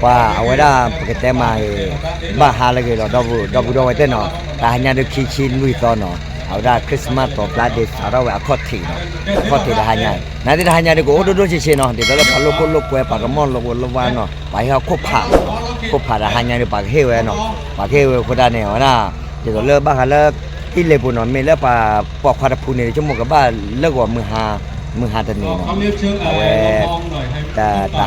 ပှၤအဝဲဒၣ်ပကတဲမးအံၤ ဘၣ်ဟါလၢအဂ့ၤလီၤ ဒီပုၢ်ဒီဝဲၢ်သ့ၣ်နီၤ, တဟါညါဒုးခံဆံလွံၢ်သီနီၤ, အဝဲဒၣ် Christmas တီၤပျါဒ့း စးထီၣ်ဝဲအခီၣ်ထံးနီၤ, အခီၣ်ထံးတဟါညါ, နာ်သက့တဟါညါဒုးကအိၣ်ဒိၣ်ဒိၣ်ဆံးဆံးနီၤ, ဒ်သိးလၢပှၤလိာ်ခိၣ်လိာ်ကွဲ ပှၤကမီၣ်လိာ်ဝဲလိာ်ဝါနီၤ, ပှၤဟ့ၣ်အီၣ်ခိၣ်ဖး, ခိၣ်ဖးတဟါညါဒုးပှၤကဟ့ၣ်ဝဲနီၤ, ပှၤကဟ့ၣ်ဝဲအဃိဒၣ်န့ၣ် အဝဲဒၣ် ဒ်သိးလၢဘၣ်ဃးလၢ ဟံၣ်လ့ပူၤနီၤ, မ့ၢ်လၢပှၤပိာ်ခွါတဖုန့ၣ် ဆိကမိၣ်ကဘၣ်လၢဂီၤမုၢ်ဟါ, မုၢ်ဟါတနံၤနီၤ, အဝဲ တ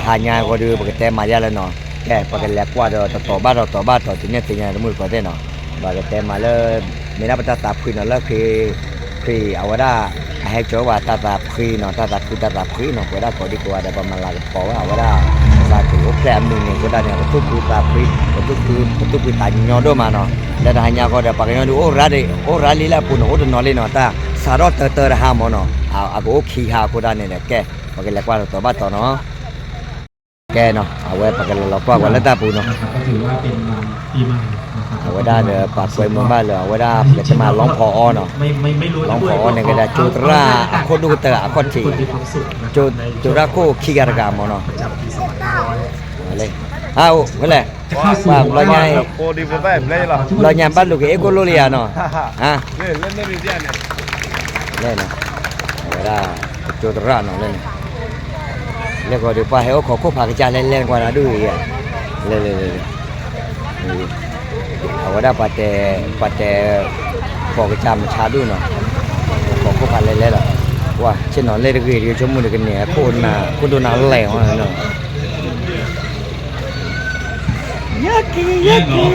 ဟါညါအဂီၢ်ဒုး ပကတဲမၤယါလၢနီၤ, ကဲ ပကလဲၤကွၢ်ဒီးတတီၤဘၣ်တတီၤဘၣ်တတီၤ တုၤန့ၢ်သ့ၣ်ညါတမုၢ်တကိးသ့ၣ်နီၤ, ပကတဲမၤလၢ မ့ၢ်ဒၣ်ပတၢ်သးဖှံနီၤ လၢခရံာ်, ခရံာ်အဝဲဒၣ် အဟဲကၠီဝဲတၢ်သးဖှံနီၤ, တၢ်သးဖှံတၢ်သးဖှံနီၤ, ပဝဲဒၣ်ကိးဒံကိးဂၤဒီး ပမၤလၤကပီၤဝဲ အဝဲဒၣ် သးက့ၤအိၣ်ဖျဲၣ်အမုၢ်နံၤအဃိဒၣ်န့ၣ် ပသူၣ်ဖှံသးဖှံ, ပသူၣ်ဖှံသးညီဒိၣ်မးနီၤ, လၢတဟါညါအဂီၢ်ဒီး ပှၤကညီဒုးအိၣ်ရၤဒံး အိၣ်ရၤလံလၢအပူၤနီၤ, အိၣ်တနီၤလံနီၤ, တၢ်စးထီၣ်တၢတၢတဟါမၢ်နီၤ, အကအိၣ်ခံဟါအဃိဒၣ်န့ၣ်ဒီး ကဲ ပကလဲၤကွၢ်တတီၤဘၣ်တတီၤနီၤ ကဲနီၤ, အဝဲပကလဲၤလီၤကွၢ်ပှၤလၢတၢ်ပူၤနီၤ, အဝဲဒၣ်ဒီးပှၤကွဲမုာ်ဘၣ်လၢ အဝဲဒၣ်ပကတဲမး လီဖီအီနီၤ, လီဖီအီန့ၣ်ကဲဒၣ် ကၠိသရၣ် အခိၣ်ဒိၣ်ကတၢၢ်အခိၣ်ထံး, ကၠိသရၣ်ခိၣ်ခံဂၤတဂၤမၢ်နီၤ, ဟါအိၣ်ဖဲလဲၣ်, ဘျီညါ ဘျီညါဘၣ်လူၤက့ၤအ့ၣ်ကိၣ်လိၣ်လံယၤနီၤ, လဲၣ်နီၤ, အဝဲဒၣ် ကၠိသရၣ်နီၤလၢန့ၣ်, လဲၤဃီဒီးပှၤဟဲအိၣ်ခိးခိၣ်ဖးကစၢ်လဲၤလဲၤကွၢ်နၤဒုး, လဲၤလဲၤလဲၤလဲၤ, အဝဲဒၣ်ပှၤတဲ, ပှၤတဲ ခိးကစၢ်မုၢ်ဆါဒုးနီၤ, ခိးခိၣ်ဖးလဲၤလဲၤဒီး, ပှၤဆ့ၣ်နီၤလဲၤတဂ့ၤဒီး ဆိကမိၣ်ဒီးကန့ၢ်ခိၣ်ဒိၣ်နၤလဲၤအီၤ, ယက့ၤ ယက့ၤ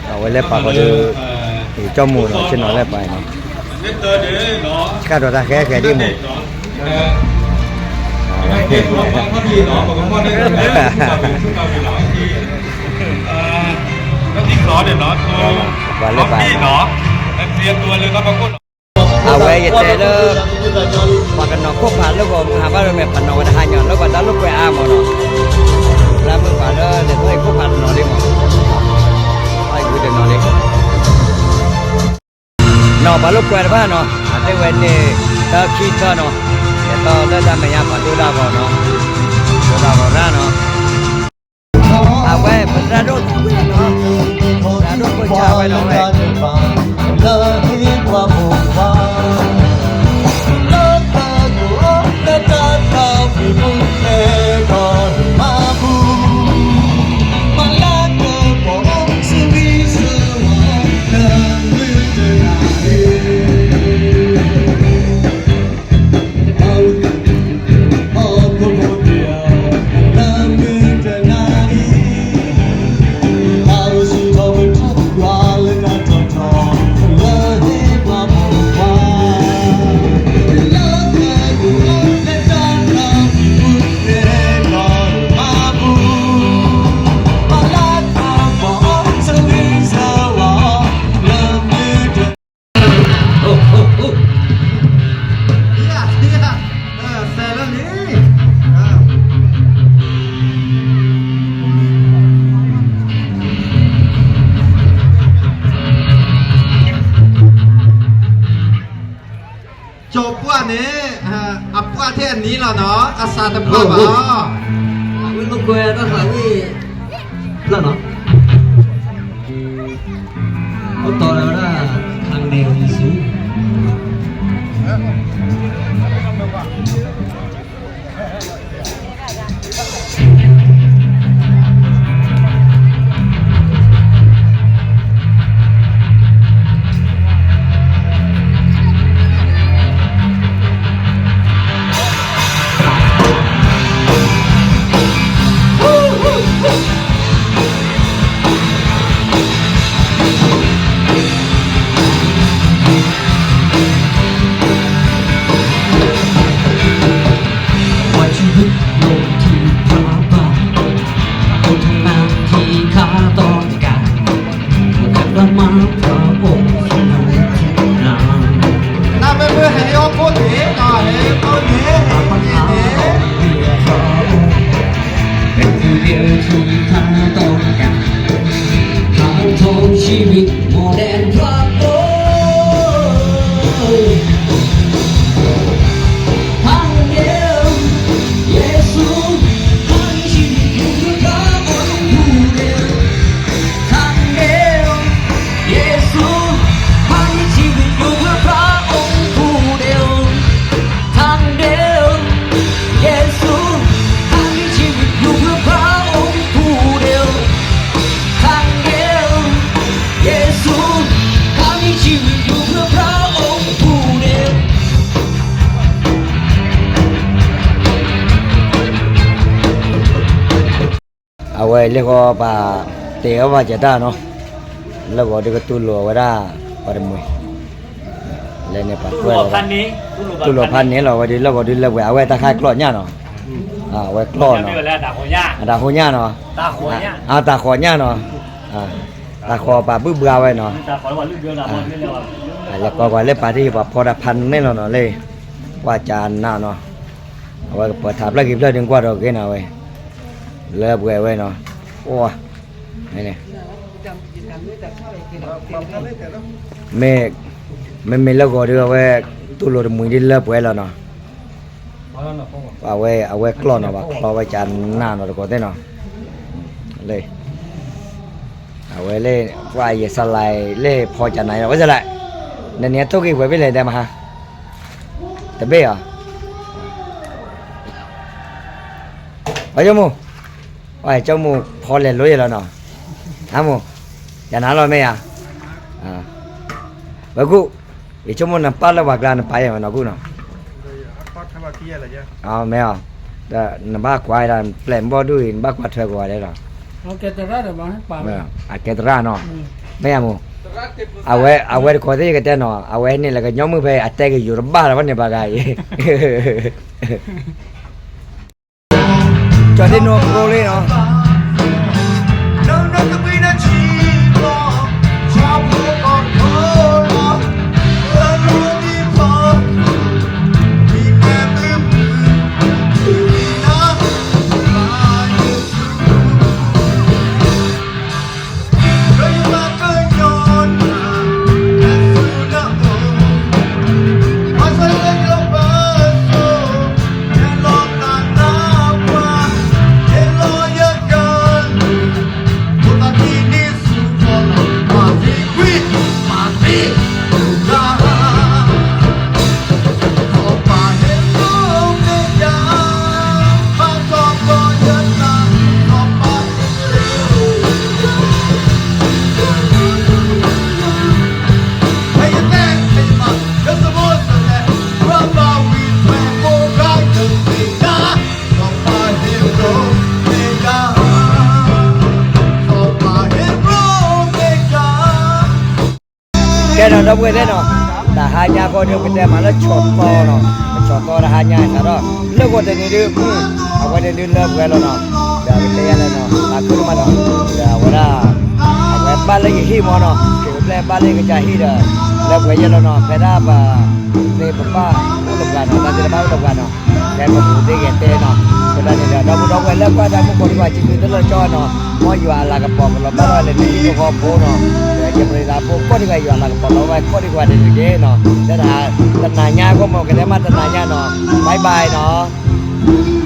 အဝဲလဲၤပာ်ဃီဒီး ကၠီမူၤနီၤ ဆ့ၣ်နီၤလဲၤပာ်နီၤ, ဆှၣ်ဒီးတၢ်ဃဲဃဲဒ်မူၤ, ပှၤလဲၤပာ်နီၤ, အဝဲယတဲလၢ ပှၤကနီၤခိၣ်ဖးလၢဂီၤမုၢ်ဟါဘၣ်ဒီး မ့ၢ်ပှၤနီၤဝဲတဟါညါ လၢပှၤတၢ်လိာ်ကွဲအါမၢ်နီၤ, လၢမုၢ်ပှၤလၢလဲၤထီၣ်အံၤခိၣ်ဖးတနီၤလံမၢ်, အံၤဝံတနီၤလံ နီၤ ပှၤလိာ်ကွဲတဖၣ်နီၤ အသ့ၣ်ဝဲန့ၣ် တၢ်ခံတၢ်နီၤ ဒ်သိးလၢတၢ်မဲာ်ညါပှၤဒိၣ်တၢ်ဂီၤနီၤ ဒိၣ်တၢ်ဂီၤရၣ်နီၤ အဝဲပသရၣ်ဒိၣ် သရၣ်ဒိၣ်ဖိဆါဝဲနီၤဝဲ ကၠီၤပှၢ်န့ၣ် အပှၢ်ထဲအနံၤလီၤနီၤ အစးတပှၢ်ဘၣ်လီၤ အဝဲလိာ်ကွဲတၢ်သးဝံၣ် ဖျၢၣ်နီၤ အိၣ်တီၢ်ဝဲဒၣ် ခါကနဲလီၤယ့ၣ်ၡူး အဝဲလၢဃီပာ်တဲအီၤဘၣ်ကတၢၢ်နီၤ, လၢဂီၤဒုးကတူၢ်လိာ်ဝဲဒၣ် ပှၤတမှံၤ, လဲၤန့ၣ်ပှၤကွဲးလီၤ, တူၢ်လိာ်ဖးန့ၣ်လီၤဝဲဒုး လၢဂီၤဒုးလၢပှဲၤ အဝဲတၢ်ခါကျီၢ်ညၣ်နီၤ, အဝဲကျီၢ်နီၤ, အတၢ်ဟိညၣ်နီၤ, အတၢ်ဃီညၣ်နီၤ, တၢ်ဃီပာ်ဘုၣ်ဘှါဝဲနီၤ, လဲၤကီကွၢ်လၢပာ်တ့ၢ်ပှၤဖီတၢ်ဖးန့ၣ်လီၤနီၤလၢ ကွၢ်ကနၣ်နီၤ, အဝဲကပၢၤထးဖျၢၣ်ဂ့ၤဖျၢၣ်ဒုးကွၢ်ဒီးဂ့ၤနီၤဝဲ, လၢပှဲၤဝဲနီၤ, အိၣ်, မ့မ့ၢ်လၢဂီၤဒုးအဝဲ တူၢ်လိာ်တမှံၤဒ်လၢပှဲၤလီၤနီၤ, အဝဲကျီၢ်နီၤ ပှၤဖီဝဲကနၣ်နီၤတကိးသ့ၣ်နီၤ, လၢ အဝဲလၢ ပှၤယဲၢ်ဆၢလါလၢဖီကနၣ်နီၤ ဝဲစလါ, နန့ၣ်အထိၣ်ဂ့ၤပှဲၤဖဲလဲၣ်တဲမဟါ, တဘ့ၣ်အီၤ, ပှၤကၠိမူ, ပှၤကၠိမူဖီလဲၤလိယဲလီၤနီၤ, ဟါမူ, ယနၤလီၤမ့ၢ်ယါ, ဝဲကူၣ်, ယဆိကမိၣ်နပာ်လၢပှၤကျါနပာ်ယဲမနီၤကူၣ်နီၤ, မ့ၢ်အီၤ, နဘၣ်ကွၢ်ဒၣ်ပျဲၢ်ဘီၣ်ဒူၣ်အံၤ နဘၣ်ကွၢ်ထွဲကိးဂၤဒဲးလီၤ, အကဲသရၣ်နီၤ, မ့ၢ်ယါမူ, အဝဲတကိးသ့ၣ်ယကတဲနီၤ အဝဲန့ၣ်လၢကညီမုၣ်ဖဲအတဲကယိၤတဘၣ်လီၤဘၣ်န့ၣ်ပှၤဂၤအံၤ ကၠီၤဒ့နိဖိလံနီၤ, ကဲနီၤ ဒီပုၢ်ဝဲၢ်သ့ၣ်နီၤ, တဟါညါဃီဒုး ပတဲမးလၢဆီၣ်သီနီၤ, ပဆီၣ်သီတဟါညါစးထီၣ် လၢဂီၤတနံၤဒုး, အဝဲန့ၣ်ဒုးလၢပှဲၤလီၤနီၤ, ဒီးကတဲယၤလဲၣ်နီၤ သးခုမးနီၤ, ဒီးအဝဲဒၣ် အဝဲဘၣ်လၢယဟံၣ်မးနီၤ, က့ၤပျဲၢ်ဘၣ်လၢကစၢ်ဟံၣ်ဒီး လၢပှဲၤယဲၢ်လီၤနီၤ, ဖဲဒၣ်ပ သ့ၣ်ပဘၣ်အိၣ်လၢပှၤနီၤ, တၢ်သ့ၣ်တဖၣ်အိၣ်လၢပှၤနီၤ, ဖဲပပူၤသ့ၣ်ဂဲၤတဲနီၤ, အဃိသတးန့ၣ်ဒီး ဒီပုၢ်ဒီဝဲၢ်လၢကွၢ်တၢ်မုၢ်ကိးဒံးကွၢ် စံးဘျုးတလၢာ်ကၠီနီၤ, မ်ယွၤအလၤကပီၤကလီၤဘၣ်ထီၣ်ဝဲလၢနဟံၣ်ဖိဃီဖိနီၤ, ဒီးယပျံၤသးဖိကိးဒံးကွၢ် ယွၤအလၤကပီၤလီၤဝဲကိးဒံးကွၢ်န့ၣ်တက့ၢ်နီၤ, လၢတနၤညါအဂီၢ်မ့ၢ် ကတဲမးတနၤညါနီၤ, bye bye နီၤ.